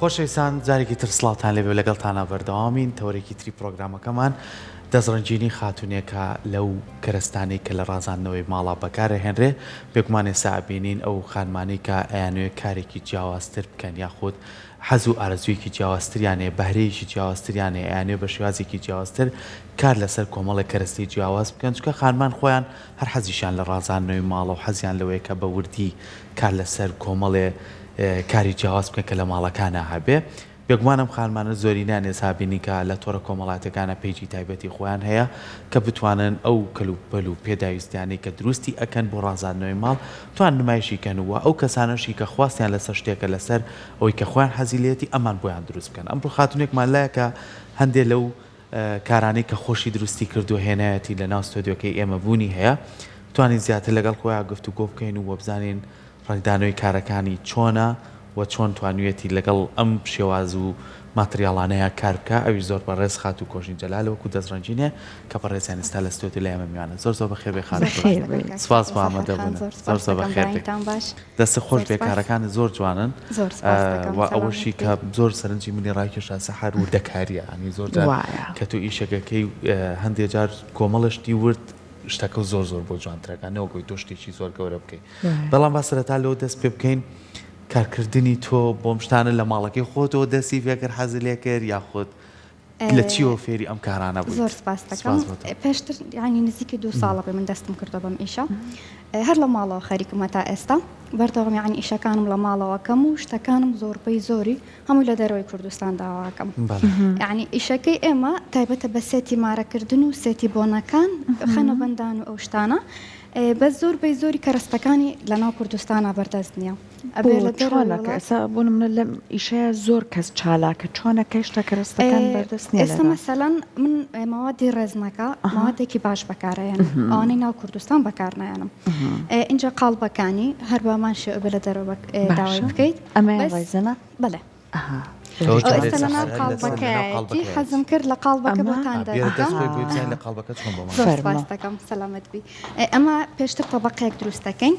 خۆشەویستان جارێکی تر سڵاوتان لێبێ و لەگەڵتانا بەردەوامین تەوەرێکی تری پڕۆگرامەکەمان دەستڕەنگینی خاتوونێکە لەو کەرەستانەی کە لە ڕازاندنەوەی ماڵا بەکارئەهێنرێ بێگومان ئێستا ئەبینین ئەو خانمانەی کە ئەیانەوێ کارێکی جیاوازتر بکەن یاخود حەز و ئارەزوویەکی جیاوازتریان هەیە بەهرەیەکی جیاوازتریان هەیە ئەیانەوێ بە شێوازێکی جیاوازتر کار لەسەر کۆمەڵێک کەرەستەی جیاواز بکەن چونکە خانمان خۆیان هەر حەزیشیان لە ڕازاندنەوەی ماڵە و حەزیان لەوەیە کە بە وردی کار لەسەر کۆمەڵێ کاری جیاواز بکەن کە لە ماڵەکانا هەبێ. بێگومان ئەم خانمانە زۆرینەیان ئێستا بینین کە لە تۆڕە کۆمەڵاتیەکانا page ی تایبەتی خۆیان هەیە کە بتوانن ئەو کەلوپەل و پێداویستیانەی کە دروستی ئەکەن بۆ ڕازاندنەوەی ماڵ توان نمایشی کەن و ئەو کەسانەشی کە خواستیان لەسەر شتێکە لەسەر ئەوەی کە خۆیان حەزی لێیەتی ئەمان بۆیان دروست بکەن. ئەمڕۆ خاتونێکمان لایە کە هەندێ لەو کارانەی کە خۆشی دروستی کردووە هێنایەتی لە ناو ستۆدیۆکەی ئێمە بوونی هەیە بتوانین زیاتر لەگەڵ خۆیا گفتوگۆ بکەین و وەبزانین ڕەنگدانەوەی کارەکانی چۆنە و چۆن توانیویەتی لەگەڵ ئەم شێواز و ماتریاڵانەیا کار بکا ئەویش زۆر بەڕێز خاتوو کۆژین جەلال وەکو دەستڕەنگینێ کە بەڕێزیان ئێستا لە ستۆدیۆ لای ئێمە میوانە زۆر زۆر بەخێر بێی خاتوو بەخێر کۆژین بێی. سپاس بۆ زۆر ئامادەبوونت زۆر زۆر سپاس زۆر دەکەم بەخێر بێی. بەیانتان باش. دەستت خۆش زۆر بێ سپاس. کارەکانت زۆر جوانن زۆر سپاس دەکەم و ئەوەشی سەلامەت کە بی. زۆر سەرنجی منی ڕاکێشا سەحەر وردەکاریە یانی زۆر جار وایە. کە تۆ ئیشەکەکەی هەندێ جار کۆمەڵە شتی ورد شتەکە زۆر زۆر بۆ جوانترەکە نەوەک ئەوەی تۆ شتێکی زۆر گەورە بکەی وایە. بەڵام با سەرەتا لەوە دەست پێ بکەین کارکردنی تۆ بۆم شتانە لە ماڵەکەی خۆتەوە دەستی پێکرد حەزت لێ کرد یاخود لە چیەوە فێری ئەم کارانە بوویت؟ زۆر سپاست دەکەم. سپاس بۆ تۆ. پێشتر یانی نزیکی دوو ساڵە بێ من دەستم کردووە بەم ئیشە. هەر لە ماڵەوە خەریکم هەتا ئێستا. بەردەوام یانی ئیشەکانم لە ماڵەوە کەم و شتەکانم زۆربەی زۆری هەمووی لە دەرەوەی کوردستان داواکەم. بەڵێ. یانی ئیشەکەی ئێمە تایبەتە بە سێتی مارەکردن و سێتی بۆنەکان، خەنەبەندان و ئەو شتانە. بەس زۆربەی زۆری کەرەستەکانی لەناو کوردستانا بەردەست نییە. بۆ ئەبێ لە دەرەوەی چۆنە کە وڵات. ئێستا بۆ نمونە لەم ئیشەیە زۆر کەس چالاکە چۆنە کە هێشتا کەرەستەکان بەردەست نییە ئێستا لێرە؟ مەسەلەن من مەوادی ڕێزنەکە ئەها. مەوادێکی باش بەکارئەهێنم ئەوانەی ناو کوردستان بەکارنایەنم ئینجا قاڵبەکانی هەر بەهەمان شێوە ئەبێ لە دەرەوە داوای باشە بکەیت ئەمەیان بەس ڕێزنە؟ بەڵێ. ئەها ئەوە ئەو جارێ ئێستا لەناو سەحەر لەسەر لەناو قاڵبەکەیەتی قاڵبەکەیەتی. حەزم کرد لە قاڵبەکە ئەمە بۆتان ئا بێرە دەست دەربکەم. خۆی بۆی بزانین ئەها لە قاڵبەکە چۆن بۆمان زۆر فەرموو. سپاست دەکەم سەلامەت بی. ئەمە پێشتر تەبەقەیەک دروست دەکەین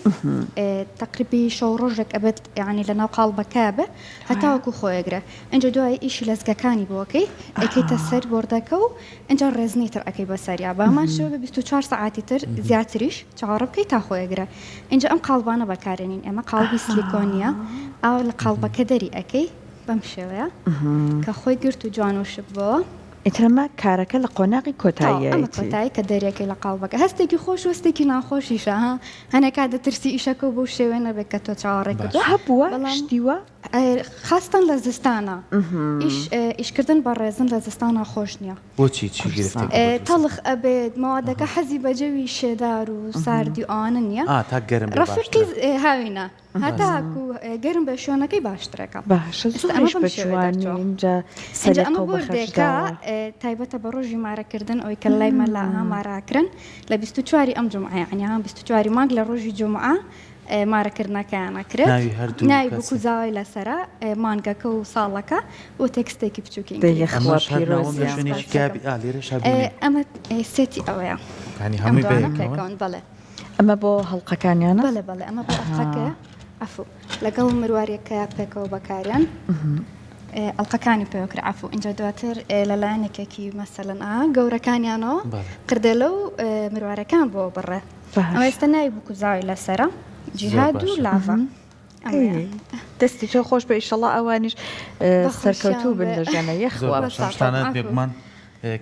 تەقریبی شەو ڕۆژێک ئەبێت یانی لەناو قاڵبەکە بێ هەتاوەکو خۆی ئەگرێ ئینجا دوای ئیشی لەزگەکانی بۆ ئەکەی ئەیکەیتە سەر بۆردەکە و ئینجا ڕێزنی تر ئەکەی بەسەریا بە هەمان شێوە بە 24 سەعاتی تر زیاتریش چاوەڕێ بکەی تا خۆی ئەگرێ ئینجا ئەم قاڵبانە بەکارێنین ئێمە قاڵبی سلیکۆنیە ئاوا لە قاڵبەکە دەری ئەکەی بەم شێوەیە کە خۆی گرت و جوان وشک بۆوە. ئیتر ئەمە کارەکە لە قۆناغی تەواو ئەمە کۆتاییەتی. کۆتایی کە دەریەکەی لە قاڵبەکە هەستێکی خۆش و هەستێکی ناخۆشیشە ها هەنێ کات دەترسی ئیشەکە و بەو شێوەیە نەبێت کە تۆ چاوەڕێی کردووە هەبووە بەڵام شتی وا؟ خاستەن لە زستانا ئیش ئیشکردن بە ڕێزن لە زستانا خۆش نییە. بۆچی چی گرفتێکی بۆ دروست؟ تەڵخ ئەبێت مەوادەکە حەزی بە جەوی شێدار و ساردی و ئەوانە نییە ئا تا گەرم بێ ڕەفیقی باشترە. هاوینە هەتاکو گەرم بێ شوێنەکەی باشترەکە. باشە ئێستا ئەمە زۆریش بەم بە شێوەیە جوانی دەرچووە. ئینجا ئینجا ئەمە سەلیقە و بە خەرج بۆردێکە داوە. تایبەتە بە ڕۆژی مارەکردن ئەوەی کە لای مەلا ها مارە ئەکرن لە 24 ی ئەم جومعە یەعنی ها 24 ی مانگ لە ڕۆژی جومعە مارەکردنەکەیان ئەکرێت ناوی هەردوو ناوی بوک و کەسە. زاوای لەسەرە مانگەکە و ساڵەکە و تێکستێکی بچووکی دەی ئینگلیزی. یەخوا ئەمەش هەر ناوەم لە پیرۆزیان. شوێنێکی سپاس کە دەکەم. ئا لێرەشا بینیم. ئەمە سێتی ئەوەیە یانی ئەم هەمووی دوانە بەیەکەوەن؟ پێکەوەن بەڵێ. ئەمە بۆ هەڵقەکانیانە؟ بەڵێ بەڵێ ئەمە بۆ ئەڵقەکەیە عەفوو لەگەڵ مرواریەکەیا پێکەوە بەکاریان ئەڵقەکانی پێوە کرد عەفوو ئینجا دواتر لەلایەن یەکێکی مەسەلەن ئا گەورەکانیانەوە قردێلە و مروارەکان بۆ بڕێ ئەمە ئێستا ناوی بوک و زاوی لەسەرە جیهاد و لاڤە دەستی تۆ خۆش بێ ئیشەڵا ئەوانیش سەرکەوتوو بن لە ژیانە یەخوا بێگومان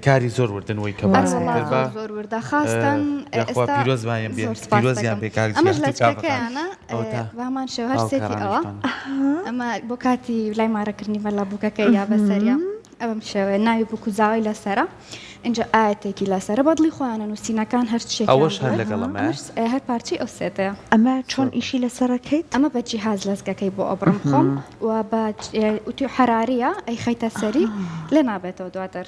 کاری زۆر وردن وەی کە باس کرد با زۆر وردە خاستن یاخوا پیرۆزبایان بێ پیرۆزیان بێ کاک ئەمەش لەچکەکەیانە بامان شێوە هەر سێتی ئەوە ئەمە بۆ کاتی لای مارەکردنی مەلا بووکەکەی یا بەسەریا ئەم شێوەیە ناوی بووک و زاوای لەسەرە ئینجا ئایەتێکی لەسەرە بە دڵی خۆیانە نووسینەکان هەر شتێکیان ئەوەش هەر بوێت لەگەڵ ئەمەیە؟ ئەمەش هەر پارچەی ئەو سێتەیە. ئەمە چۆن ئیشی لەسەرەکەیت؟ ئەمە بە جیهاز لەزگەکەی بۆ ئەبڕم خۆم و بە ئوتوی حەراریە ئەیخەیتە سەری لێ نابێتەوە دواتر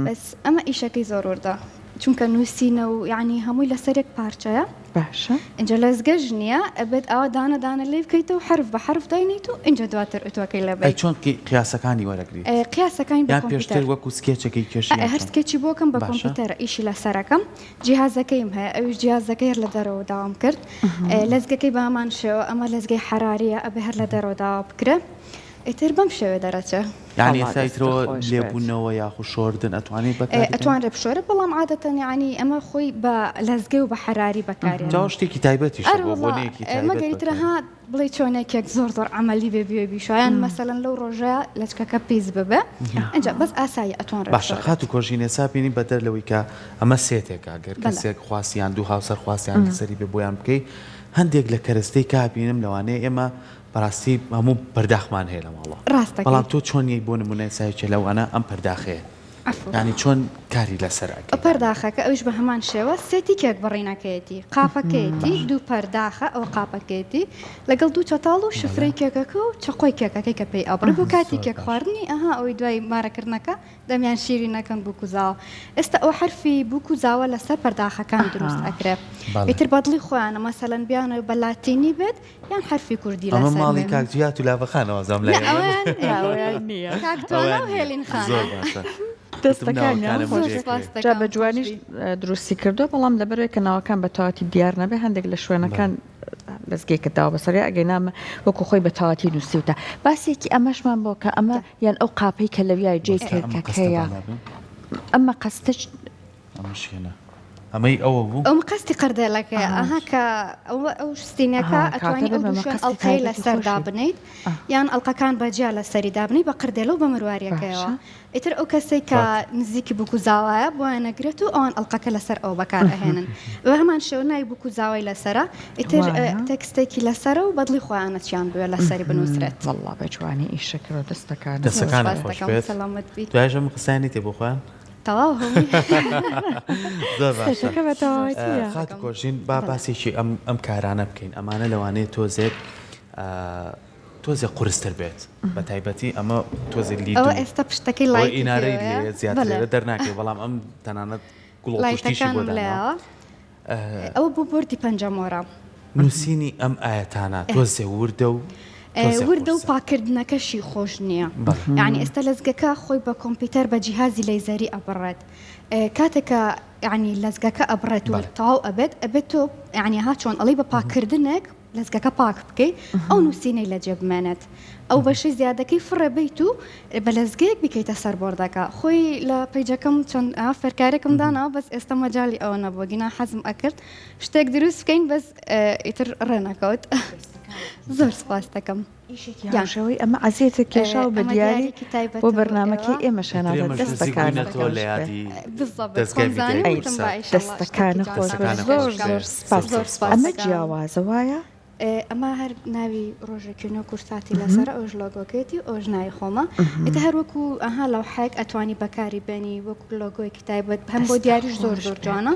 بەس ئەمە ئیشەکەی زۆر وردە چونکە نووسینە و یعنی هەمووی لەسەر یەک پارچەیە باشە. ئینجا لەزگەش نییە ئەبێت ئاوا دانە دانە لێی بکەیتەوە حەرف بە حەرف داینێیت و ئینجا دواتر ئوتوەکەی لێ ئەی بەیت. چۆن قیاسەکانی وەرەگریت؟ قیاسەکانی بە یان پێشتر کۆمپیوتەر. وەکو سکێچێکی کێشی یان هەر چۆن؟ سکێچی بۆ کەم بە باشە. کۆمپیوتەرە ئیشی لەسەرەکەم جیهازەکەیم هەیە ئەویش جیهازەکەی هەر لە دەرەوە داوام کرد لەزگەکەی بە هەمان شێوە ئەمە لەزگەی حەراریە ئەبێ هەر لە دەرەوە داوا بکرێ. ئیتر بەم شێوەیە دەرەچێ. یانی ئێستا ئیترەوە لێبوونەوە یاخو شۆردن ئەتوانی بەکاری بێنی؟ ئەتوانرێ بشۆرێ بەڵام عادەتەن یانی ئەمە خۆی بە لەزگەی و بە حەراری بەکارێنن. جا شتێکی تایبەتیشە بۆ بۆنەیەکی تایبەت مەگەر ئیتر ها بڵێی چۆنە کێک زۆر زۆر عەمەلی بێ بوێ بیشۆ یان مەسەلەن لەو ڕۆژە لەچکەکە پیس ببێ ئینجا بەس ئاسایی ئەتوانرێ باشە خاتوو کۆژین ئێستا بینی بەدەر لەوەی کە ئەمە سێتێکە گەر کەسێک خواست یان دوو هاوسەر خواستیان لەسەری بێ بۆیان بکەی هەندێک لە کەرەستەی کا بینم لەوانەیە ئێمە بەڕاستی هەموو پەرداخمان هەیە لە ماڵە ڕاستەکەی. بەڵام تۆ چۆن یەی بۆ نمونە ئێستا یەکێ لەوانە ئەم پەرداخەیە عەفو. یانی چۆن کاری لەسەر ئەکەی؟ پەرداخەکە ئەویش بە هەمان شێوە سێتی کێک بڕینەکەیەتی قاپەکەیەتی دوو پەرداخە ئەوە قاپەکەیەتی لەگەڵ دوو چەتاڵ و شفرەی کێکەکە و چەقۆی کێکەکەی کە پێی ئەبڕی بۆ کاتی کێک خواردنی ئەها ئەوەی دوای مارەکردنەکە دەمیان شیرین ئەکەن بوک و زاوا ئێستا ئەوە حەرفی بوک و زاوا لەسەر پەرداخەکان دروست ئەکرێ ئیتر بەدڵی خۆیانە مەسەلەن بیانەوێ بە لاتینی بێت یان حەرفی کوردی ئەمە لەسەر ماڵی بێ. کاک جیات و لاڤەخانە وازام نا لای ئەوەیان نا ئەوەیان نییە. کاک توانا ئەوەیان و نییە هێلین خانە. زۆر باشە وتم دەستەکانیان ناوەکانم خۆش زۆر جێ سپاس کرێ. جا دەکەم بە خۆش جوانیش بی. دروستی کردووە بەڵام لەبەرئەوەی کە ناوەکان بە تەواتی دیار نەبێ هەندێک لە شوێنەکان لەزگێکت داوە بەسەریا ئەگەینا وەکو خۆی بە تەواتی نووسیوتە باسێکی ئەمەشمان بۆ کە ئەمە یان ئەو قاپەی کە لەویای جێی ئێستا ئەم مقەستە کێکەکەیە بالا بێ. ئەم مقەستە ئەمە شێنە ئەمەی ئەوە بوو؟ ئەو مقەستی قەردێلەکەیە ئەها کە ئەوە ئەو ستینەکە ئەتوانی ئەو دوو شوێن ئەڵقەی لەسەر دابنیت یان ئەڵقەکان بە جیا لەسەری دابنی بە قردێلە و بە مرواریەکەیەوە ئیتر ئەو کەسەی کە نزیکی بوک و زاوایە بۆیان ئەگرێت و ئەوان ئەڵقەکە لەسەر ئەوە بەکار ئەهێنن بە هەمان شێوە ناوی بوک و زاوای لەسەرە ئیتر تێکستێکی لەسەرە و بەدڵی خۆیانە چیان بوێ لەسەری بنووسرێت. وەڵڵا بە جوانی ئیشە کردوە دەستەکانت خۆش. دەستەکانت خۆش بێت. سەلامەت بیت. دوایش ئەم قسەیانەی تێ بۆ خۆیان. تەواو هەمووی. زۆر باشە. سێتەکە بە تەواوەتیە. خاتوو کۆژین با باسێکی ئەم ئەم کارانە بکەین ئەمانە لەوانەیە تۆزێک تۆزێ قورستر بێت بە تایبەتی ئەمە تۆزێ لید ئەوە ئێستا پشتەکەی لایتی ئینارەی لێ زیاتر لێرە دەرناکەی بەڵام ئەم تەنانەت گوڵۆپشتیشی بۆ لایتەکانم داناوە لایەوە ئەوە بۆ بۆردی پەنجەمۆرە. نووسینی ئەم ئایەتانە تۆزێ وردە و تۆزێ وردە و قورسە. پاکردنەکەشی خۆش نییە بەڵێ. یانی ئێستا لەزگەکە خۆی بە کۆمپیوتەر بە جیهازی لەیزەری ئەبڕێت کاتێک کە یانی لەزگەکە ئەبڕێت و بەڵێ. تەواو ئەبێت ئەبێت تۆ یانی ها چۆن ئەڵێی بە پاکردنێک لەزگەکە پاک بکەی ئەو نووسینەی لەجێ بمێنێت ئەو بەشەی زیادەکەی فڕێ بەیت و بە لەزگەیەک بیکەیتە سەر بۆردەکە خۆی لە پەیجەکەم چەند فێرکارێکم داناوە بەس ئێستا مەجالی ئەوە نەبووە گینا حەزم ئەکرد شتێک دروست بکەین بەس ئیتر ڕێ نەکەوت زۆر سپاس دەکەم. ئیشێکی هاوشێوەی ئەمە عەزێتت کێشا و بە دیاری بۆ بەرنامەکەی ئێمەش هێناوە دەستەکانت خۆش بێ. دەستەکانت خۆش بێ زۆر زۆر سپاس ئەمە جیاوازە وایە؟ ئەمە هەر ناوی ڕۆژێکی نۆ کورساتی لەسەرە ئەوش لۆگۆکەیەتی و ئەوش ناوی خۆمە ئیتر هەر وەکو ئەها لەوحەیەک ئەتوانی بەکاری بێنی وەکو لۆگۆیەکی تایبەت هەم بۆ دیاریش زۆر زۆر جوانە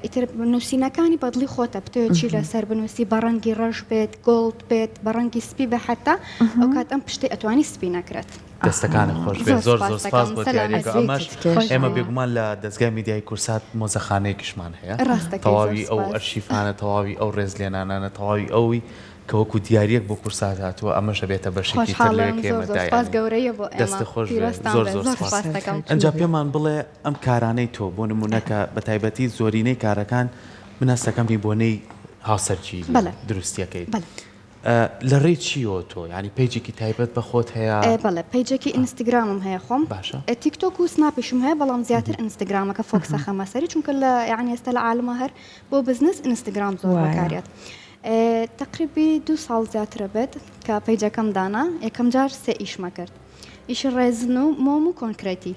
ئیتر نووسینەکانی بەدڵی خۆتە بتەوێت چی لەسەر بنووسی بە ڕەنگی ڕەش بێت گۆڵد بێت بە ڕەنگی سپی بێ حەتا ئەو کات ئەم پشتەی ئەتوانی سپی نەکرێت. دەستەکانت خۆش بێت زۆر زۆر سپاس بۆ دیاریەکە ئەمەش ئێمە بێگومان لە دەزگای میدیای کورسات مۆزەخانەیەکیشمان هەیە تەواوی ئەو ئەرشیفانە تەواوی ئەو ڕێزلێنانانە تەواوی ئەوی کە وەکو دیاریەک بۆ کورسات هاتووە ئەمەش ئەبێتە بەشێکی تر لەوێ کە ئێمە دایانین دەستت خۆش بێت زۆر زۆر سپاس ئەنجا پێمان بڵێ ئەم کارانەی تۆ بۆ نمونە کە بە تایبەتی زۆرینەی کارەکان من هەستەکەم هی بۆنەی هاوسەرگیری دروستیەکەی لە ڕێی چیەوە تۆ یانی پەیجێکی تایبەت بە خۆت هەیە؟ بەڵێ پەیجێکی ئینستگرامم هەیە خۆم باشە تیک تۆک و سناپیشم هەیە بەڵام زیاتر ئینستگرامەکە focus ئەخەمە سەری چونکە لە یانی ئێستا لە عالەما هەر بۆ بزنس ئینستگرام زۆر بەکارێت تەقریبی دوو ساڵ زیاترە بێت کە پەیجەکەم دانا یەکەم جار سێ ئیشمە کرد ئیشی ڕێزن و مۆم و کۆنکرێتی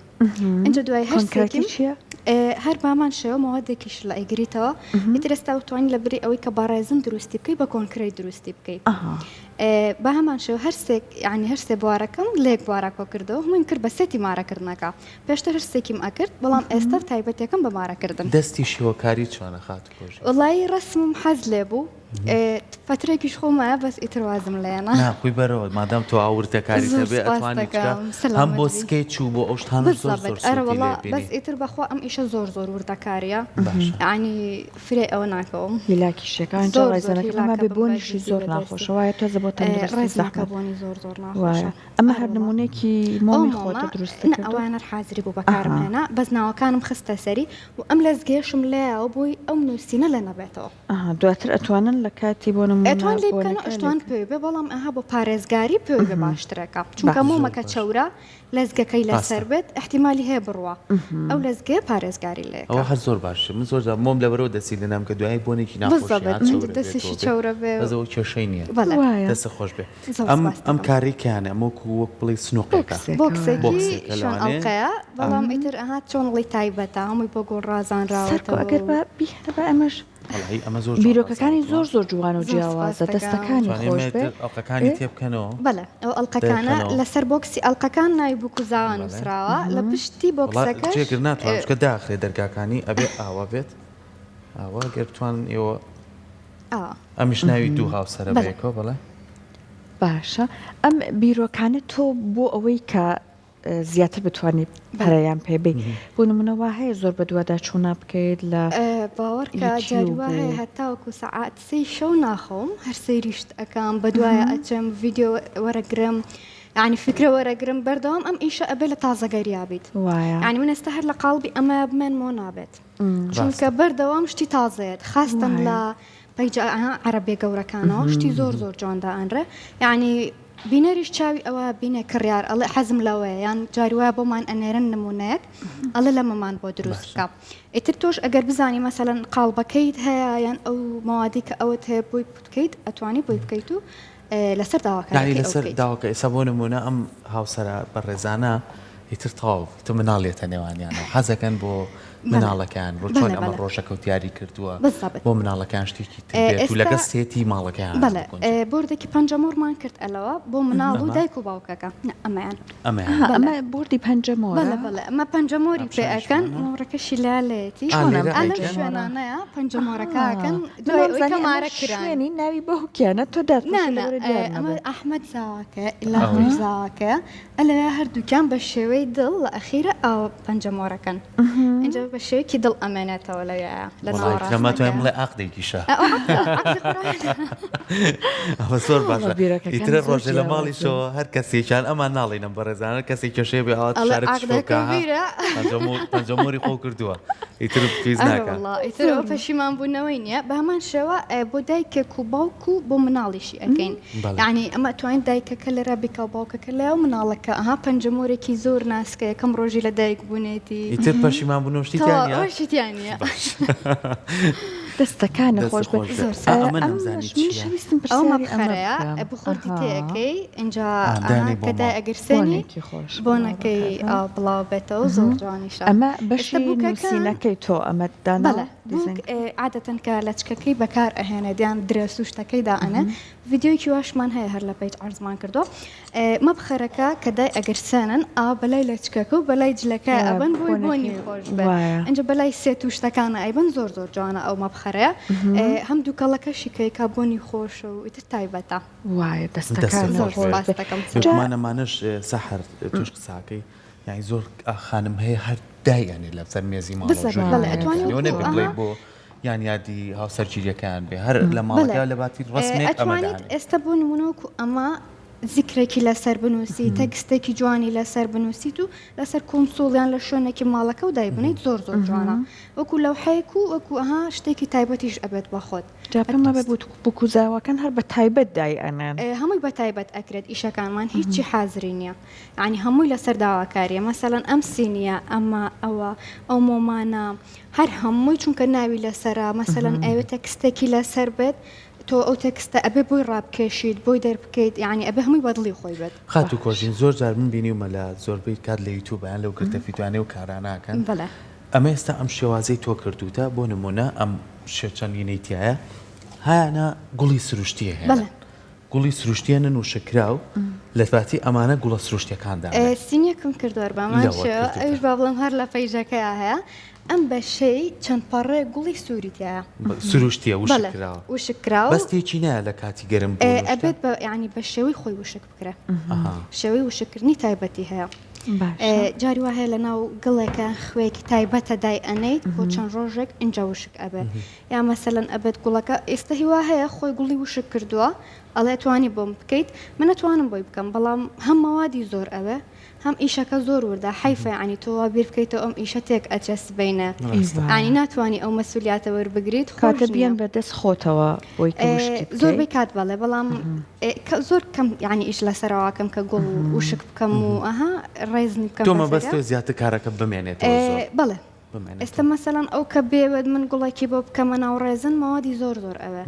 ئینجا دوای هەر کۆنکرێتی چییە؟ هەر بامان شێوە مەوادێکیش لە ئەیگریتەوە ئیتر ئێستا توانی لە بری ئەوەی کە بە ڕێزن دروستی بکەی بە کۆنکرێت دروستی بکەی بە هەمان شێوە هەر سێک یعنی هەر سێ بوارەکەم لێک بوارە کۆ کردەوە هەموویم کرد بە سێتی مارەکردنەکە پێشتر هەر سێکیم ئەکرد بەڵام ئێستا تایبەتەکەم بە مارەکردن. دەستی شێوەکاری چۆنە خاتوو کۆژین؟ وەڵایی ڕەسمم حەز لێ بوو فەترێکیش خۆم مایە بەس ئیتر وازم لێنا. نا خۆی بەرەوە مادام تۆ ئاو وردەکاریت زۆر هەبێ سوپاس ئەتوانی چکە دەکەم هەم سەلامەت بۆ بی. سکەیچ و بۆ ئەو شتانەش زۆر بالضبط زۆر ئەرە سوودی وەڵا لێ بەس بینی. ئیتر بەخوا ئەم ئیشە زۆر زۆر وردەکاریە باشە. یەعنی فرێ ئەوە ناکەوم. هیلاکیشەکان جا زۆر زۆر ڕێزەنەکە هیلاکە بێ بم بە بۆنیشی جدی زۆر بە دەستی. ناخۆشە وایە تۆزە بڵێ. بۆ تەندروستی ڕێزمەکە زەحمەت بۆنی زۆر زۆر ناخۆشە. وایە ئەمە ئەرێ هەر وەڵا. نمونەیەکی ئەو مۆمی مۆمە خۆتە دروستت نا کردووە؟ ئەوان هەر حازری بوو بەکارم ئەها. هێنا بەس ناوەکانم خستە سەری و ئەم لەزگەیەشم لێیاوە بۆی ئەو نووسینە لێ نەبێتەوە. ئەها دواتر ئەتوانن لە کاتی بۆ نمونە ئەتوان لێی بکەن و بۆنەکە لێ ئەشتوان بکەن. پێی بێ بەڵام ئەها بۆ پارێزگاری پێی بێ باشترەکە چونکە باش. زۆر مۆمەکە باش. چەورە لەزگەکەی لەسەر ڕاستە. بێت ئیحتیمالی هەیە بڕوا ئەو لەزگەیە پارێزگاری ئەوە لێکا. هەر زۆر باشە من زۆر جار مۆم لەبەرەوە دەستی لێنام کە دوایی بۆنێکی ناخۆشی بالضبط ها من چەورە دەستیشی بێتەوە بێ چەورە بێ بەس ئەوە کێشەی نییە بەڵێ. وایە. دەستت خۆش بێ زۆر ئەم سپاست ئەم دەکەم. کارەی کەیانە ئەمە وەکو وەک بڵێی سنوقێکە بۆکسێکە وایە. بۆکسێکی بۆکسێکە شوێن لەوانەیە ئەڵقەیە ئا. بەڵام ئیتر ئەها چۆن ڵی تایبەتە هەمووی بۆ گوڵ سەرکۆ ڕازانراوەتەوە ئەگەر و با بیهێنە با ئێمەش وەڵاهی ئەمە زۆر جوان بیرۆکەکانی ڕازاوەتەوە. زۆر زۆر جوان و زۆر جیاوازە سپاست دەکەم. دەستەکانی توانێ خۆش بێ ئێ ئەڵقەکانی ئێ تێ بکەنەوە بەڵێ ئەو ئەڵقەکانە دەرخەنەوە. لەسەر بۆکسی ئەڵقەکان ناوی بووک و زاوا بەڵێ. نووسراوە لە پشتی وەڵا بۆکسەکەش جێگر ناتوانم چونکە داخرێ دەرگاکانی ئەبێ ئاوا بێت ئاوا گەر بتوانن ئێوە ئاوا. ئەمیش ناوی دوو هاوسەرە بەڵێ. بەیەکەوە بەڵێ. باشە ئەم بیرۆکانە تۆ بۆ ئەوەی کە زیاتر بتوانی پەرەیان پێ بەی بۆ نمونە وا هەیە زۆر بەدواداچوونە بکەیت لە باوەڕکە جاری یوتیوب وا و هەیە هەتاوەکو سەعات سێی شەو ناخەوم هەر سەیری شت ئەکەم بەدوایە ئەچم ڤیدیۆ وەرەگرم یانی فیکرە وەرەگرم بەردەوام ئەم ئیشە ئەبێ لە تازەگەریا بیت وایە یانی من ئێستا هەر لە قاڵبی ئەمە بمێنمەوە نابێت چونکە ڕاستە. بەردەوام شتی تازەیەت خاستەن وایە. لە پەیجە عەرەبیە گەورەکانەوە شتی زۆر زۆر جوان دائەنرێ یانی بینەریش چاوی ئەوە بینێ کڕیار ئەڵێ حەزم لەوەیە یان جاری وایە بۆمان ئەنێرن نمونەیەک ئەڵێ لەمەمان بۆ دروست باشە. بکە ئیتر تۆش ئەگەر بزانی مەسەلەن قاڵبەکەیت هەیە یان ئەو مەوادی کە ئەوت هەیە بۆی بکەیت ئەتوانی بۆی بکەیت و لەسەر یانی داواکاریەکەی ئەو لەسەر بکەیت. داواکە ئێستا بۆ نمونە ئەم هاوسەرە بەڕێزانە ئیتر تەواو ئیتر مناڵ یەتە نێوانیانەوە حەزەکەن بۆ بەڵێ مناڵەکەیان بۆ چۆن بەڵێ ئەمە بەڵێ ڕۆژەکە و دیاری کردووە بالضبط بۆ مناڵەکەیان شتێکی تر بێت و ئێستا لەگەڵ سێتی ماڵەکەیان بەڵێ بگونجێ. بۆردێکی پەنجەمۆرمان کرد ئەلەوە بۆ مناڵ و ئەمە دایک و باوکەکە نا ئەمەیان ئەمەیان ئەها بەڵێ ئەمە بۆردی پەنجەمۆرە؟ بەڵێ بەڵێ ئەمە پەنجەمۆری ئا پێ پیشانیش ئەکەن بەمە. مۆرەکەشی لا لێیەتی ئا چۆن ئەم لێرە ئا لەم ئەیکەن پەنجەمۆرە؟ شوێنانەیە پەنجەمۆرەکە ئەها ئەکەن من دوای ئەوەی وامزانی کە ئەمە مارە کران شوێنی ناوی باوکیانە تۆ نا داتپۆشی نا لەبەرە دیار ئەمە نەبێ. ئەحمەد زاواکەیە ئەوەی ئیلاهەمیش زاواکەیە ئەلەوێ هەردووکیان بە شێوەی دڵ لە ئەخیرە ئاوە پەنجەمۆرەکەن ئینجا بە شێوەیەکی دڵ ئەمێنێتەوە لەوێیە لە وەڵای ترە ماتوانم ناوەڕاستەکەیە. بڵێ عەقدێکیشە. ئەو عەقدە عەقدی قورئانە. ئەوە زۆر وەڵا باشە بیرۆکەکان ئیترە زۆر ڕۆژێ لە جیاوازن. ماڵیشەوە هەر کەسێکیان ئەمان ناڵێین ئەم بەڕێزانە هەر کەسێک کێشەی بێ ئاوا ئەڵێ شارە عەقدەکە تشۆکە ها بیرە. پەنجەمۆر پەنجەمۆری خۆ کردووە ئیتر پیس ئەرێ ناکا. وەڵا ئیتر ئەوە پەشیمان بوونەوەی نییە بە هەمان شێوە بۆ دایکێک و باوک و بۆ مناڵیشی ئەکەین بەڵێ. یانی ئەمە ئەتوانین دایکەکە لێرە بیکا و باوکەکە لێ و مناڵەکە ئەها پەنجەمۆرێکی زۆر ناسکە یەکەم ڕۆژی لە دایک بوونێتی. ئیتر پەشیمان بوونەوە شتی تیا تەواو نییە؟ ئەوە شتی تیا نییە. باشە. دەستەکانت دەستت خۆش بێ. خۆش بێ. زۆر ئا سوپاس. ئەمە نەمزانی ئەمەش منیش چییە؟ ویستم ئەو پرسیاری ئەمە مەبخەرەیە بکەم. بخوردی ئەها. تێ ئەکەی ئینجا ئا ئەها دانێ بۆ کە ماڵ. دایئەگرسێنی بۆنێکی خۆش بڵاو بۆنەکەی دەکاتەوە. ئا بڵاو بێتەوە زۆر جوانیشە. ئەمە ئێستا بەشی بووکەکان نووسینەکەی تۆ ئەمەت داناوە بەڵێ بووک دیزاین کردووە؟ عادەتەن کە لەچکەکەی بەکار ئەهێنێت یان درێس و شتەکەی دائەنێ ڤیدیۆیەکی واشمان هەیە هەر لە پەیج عەرزمان کردووە مەبخەرەکە کە دای ئەگرسێنن ئا بەلای لەچکەکە و بەلای جلەکە ئەبەن بۆی بۆنی خۆش بێ ئینجا بەلای سێت و شتەکانە ئەیبەن زۆر زۆر جوانە ئەو مەبخەرەیە هەم دووکەڵەکەشی کە یکا بۆنی خۆشە و ئیتر تایبەتە. وایە دەستت دەستەکانت خۆش زۆر بێ. خۆش بێ. سوپاست دەکەم. جا بێگومان ئەمانەش سەحەر تۆش قساکەی یانی زۆر خانم هەیە هەر دایئەنێ لەسەر مێزی ماڵەوە بالضبط ژووری بەڵێ ماڵەکەیان ئەتوانی ئەوە وەکو نەبێ بڵێی ئەها بۆ یان یادی هاوسەرگیریەکەیان بێ هەر لە بەڵێ ماڵەکە لە باتی ڕەسمێک ئەمە ئەتوانیت دانێ. ئێستا بۆ نمونە وەکو ئەمە زیکرێکی لەسەر بنووسی تێکستێکی جوانی لەسەر بنووسیت و لەسەر کونسوڵ یان لە شوێنێکی ماڵەکە و دایبنیت زۆر زۆر جوانە وەکو لەوحەیەک و وەکو ئەها شتێکی تایبەتیش ئەبێت بە خۆت. جا پێم وابێ بووک و زاواکان هەر بە تایبەت دای ئەنێن. هەمووی بە تایبەت ئەکرێت ئیشەکانمان هیچی حازری نییە یانی هەمووی لەسەر داواکاریە مەسەلەن ئەم سینیە ئەمە ئەوە ئەو مۆمانە هەر هەمووی چونکە ناوی لەسەرە مەسەلەن ئەوێ تێکستێکی لەسەر بێت تۆ ئەو تێکستە ئەبێ بۆی ڕابکێشیت بۆی دەربکەیت یانی ئەبێ هەمووی بەدڵی خۆی بێت. خاتوو کۆژین زۆر جار من بینیومە لە زۆربەی کات لە یوتوب یان لەو گرتە فیدیۆانەی ئەو کارانە ئەکەن بەڵێ. ئەمە ئێستا ئەم شێوازەی تۆ کردووتە بۆ نموونە ئەم شێ چەندینەی تیایە هایانە گوڵی سروشتی هێنن بەڵێ. گوڵی سروشتی هێنن وشککراو لە باتی ئەمانە گوڵە سروشتیەکان دانێن. سینیەکم کردووە هەر بەهەمان لەوە شێوە کردووتە. ئەویش با بڵێم هەر لە پەیجەکەیا هەیە ئەم بەشەی چەند پەڕەیەک گوڵی سووری تیایە. سروشتیە وشک بەڵێ کراوە. وشک کراوە بەس تێکی نایە لە کاتی گەرم بوون و شتە؟ ئەبێت بە یانی بە شێوەی خۆی وشک بکرێ. ئەها. شێوەی وشککردنی تایبەتی هەیە. باشە. جاری وا هەیە لەناو گڵێکە خوێیەکی تایبەتە دای ئەنێیت بۆ چەند ڕۆژێک ئینجا وشک ئەبێ. یا مەسەلەن ئەبێت گوڵەکە ئێستا هی وا هەیە خۆی گوڵی وشک کردووە ئەڵێ ئەتوانی بۆم بکەیت من ئەتوانم بۆی بکەم بەڵام هەم مەوادی زۆر ئەوێ هەم ئیشەکە زۆر وردە حەیفە یانی تۆ وا بیر بکەیتەوە ئەم ئیشە تێک ئەچێ سبەینێ یانی ناتوانی ئەو مەسولیاتە وەربگریت خۆش کاتە نییە. بیەن بە دەست خۆتەوە بۆی کە وشکی بکەی؟ زۆربەی کات بەڵێ بەڵام زۆر کەم یانی ئیش لەسەرەوە کەم کە گوڵ وشک بکەم و ئەها ڕێزنی بکەم تۆ مەبەستت زیاتر کارەکە بمێنێتەوە زۆر؟ بەڵێ ئێستا مەسەلەن ئەو کە بێوێت من گوڵێکی بۆ بکەمە ناو ڕێزن مەوادی زۆر زۆر ئەوێ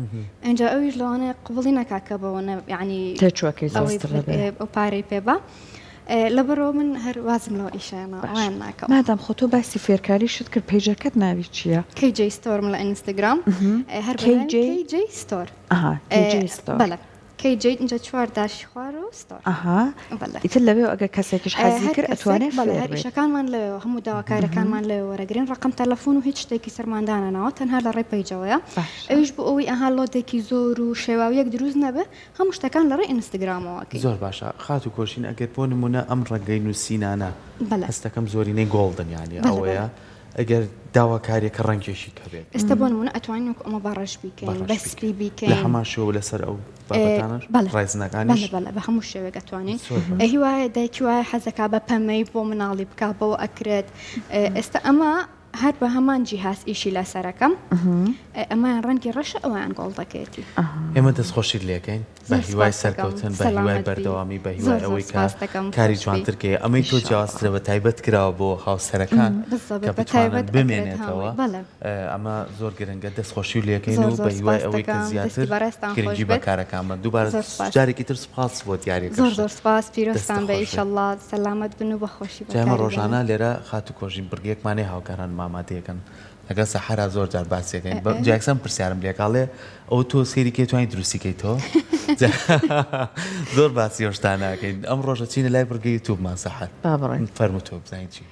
ئینجا ئەویش لەوانەیە قبوڵی نەکا کە بەوەنە یانی تێچووەکەی زۆرتر دەبێ ئەو پارەی پێ با لەبەرئەوە من هەر وازم لەو ئیشە هێنا ئەویان ناکەم. مادام خۆ تۆ باسی فێرکاریشت کرد پەیجەکەت ناوی چییە؟ KJ Store م لە ئینستاگرام هەر بە ناوی KJ Store. ئەها KJ Store. بەڵێ. KJ ئینجا چوار داشی خوارەوە و Store. ئەها ئیتر لەوێوە ئەگەر کەسێکیش حەزی کرد ئەتوانێ فێر بێت. هەر ئیشەکانمان لەوێوە هەموو داواکاریەکانمان لەوێ وەرەگرین ڕەقەم تەلەفۆن و هیچ شتێکی ترمان دانەناوە تەنها لە ڕێی پەیجەوەیە ئەویش بۆ ئەوەی ئەها لۆدێکی زۆر و شێواویەک دروست نەبێ هەموو شتەکان لە ڕێی ئینستگرامەوە ئەکەین. زۆر باشە خاتوو کۆشین ئەگەر بۆ نموونە ئەم ڕەنگەی نووسینانە هەستەکەم زۆرینەی golden یانی ئەوەیە ئەگەر داواکاریەکە ڕەنگێکی کە بێت. ئێستا بۆ نموونە ئەتوانین وەکو ئەمە بە ڕەش بیکەین، بە سپی بیکەین. لە هەمان شێوە و لەسەر ئەو بابەتانەش؟ بەڵێ. ڕێزنەکانیش؟ بەڵێ بەڵێ بە هەموو شێوەیەک ئەتوانین. هی وایە دایکی وایە حەزەکا بە پەمەی بۆ مناڵی بکا بەوە ئەکرێت. ئێستا ئەمە هەر بە هەمان جیهاز ئیشی لەسەرەکەم. ئەمەیان ڕەنگی ڕەشە ئەویان گۆڵدەکەیەتی. ئێمە دەستخۆشیت لێکەین. بە هیوای سەرکەوتن بە هیوای بەردەوامی بە هیوای ئەوەی کە کاری جوانتر کەی ئەمەی تۆ جیاوازترە بە تایبەت کراوە بۆ هاوسەرەکان کە بتوانن بمێنێتەوە ئەمە زۆر گرنگە دەست خۆشی لێکەین و بە هیوای ئەوەی کە زیاتر گرنگی بە کارەکانمان دووبارە جارێکی تر سوپاس بۆ دیاریەکەشت زۆر زۆر سوپاس پیرۆزتان بێ ئیشەڵڵا سەلامەت بن و بە خۆشی جا ئێمە ڕۆژانە لێرە خاتوو کۆژین بڕگەیەکمان هەیە هاوکارانم ئامادەیەکەن لەگەڵ سەحەرا زۆر جار باسی ئەکەین بە جا یەکسەر پرسیارم لێ ئەکا ئەڵێ ئەوە تۆ سەیری کەی توانی دروستی کەیتەوە زۆر باسی ئەو شتانە ئەکەین ئەم ڕۆژە چینە لای بڕگەی یوتوبمان سەحەر با بڕۆین فەرموو تۆ بزانین چی.